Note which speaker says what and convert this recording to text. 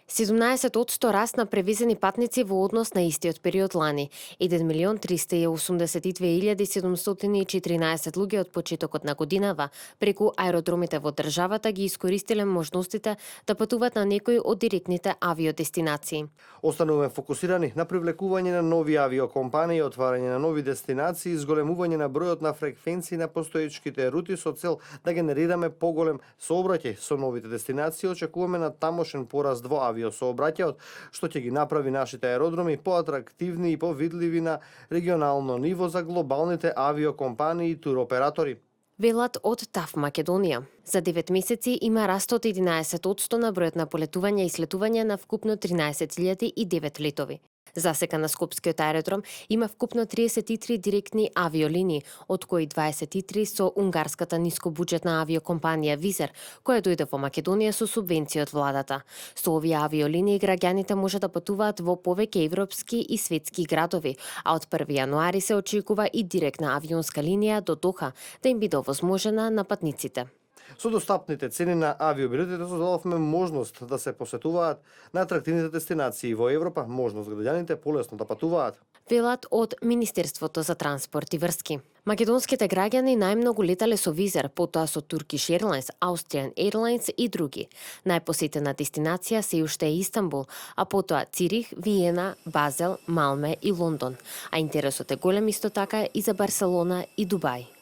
Speaker 1: 17% раст на превезени патници во однос на истиот период лани. 1.382.714 луѓе од почетокот на годинава преку аеродромите во државата ги искористиле можностите да патуваат на некои од директните авиодестинации.
Speaker 2: Остануваме фокусирани на привлекување на нови авиокомпании, отварање на нови дестинации, изголемување на бројот на фреквенции на постоечките рути со цел да генерираме поголем сообраќај со новите дестинации. Очекуваме на тамошен пораст во авиосообраќајот, што ќе ги направи нашите аеродроми поатрактивни и повидливи на регионално ниво за глобалните авиокомпании и туроператори.
Speaker 1: Велат од ТАФ Македонија. За 9 месеци има раст од 11% на бројот на полетувања и слетувања на вкупно 13.009 летови. Засека на Скопскиот аеродром има вкупно 33 директни авиолинии, од кои 23 со унгарската нискобуџетна авиокомпанија Визер, која дојде во Македонија со субвенција од владата. Со овие авиолинии граѓаните може да патуваат во повеќе европски и светски градови, а од 1 јануари се очекува и директна авионска линија до Доха да им биде овозможена на патниците.
Speaker 2: Со достапните цени на авиобилетите создадовме можност да се посетуваат на атрактивните дестинации во Европа, можност граѓаните полесно да патуваат.
Speaker 1: Велат од Министерството за транспорт и врски. Македонските граѓани најмногу летале со Визер, потоа со Turkish Airlines, Austrian Airlines и други. Најпосетена дестинација се уште е Истанбул, а потоа Цирих, Виена, Базел, Малме и Лондон. А интересот е голем исто така и за Барселона и Дубај.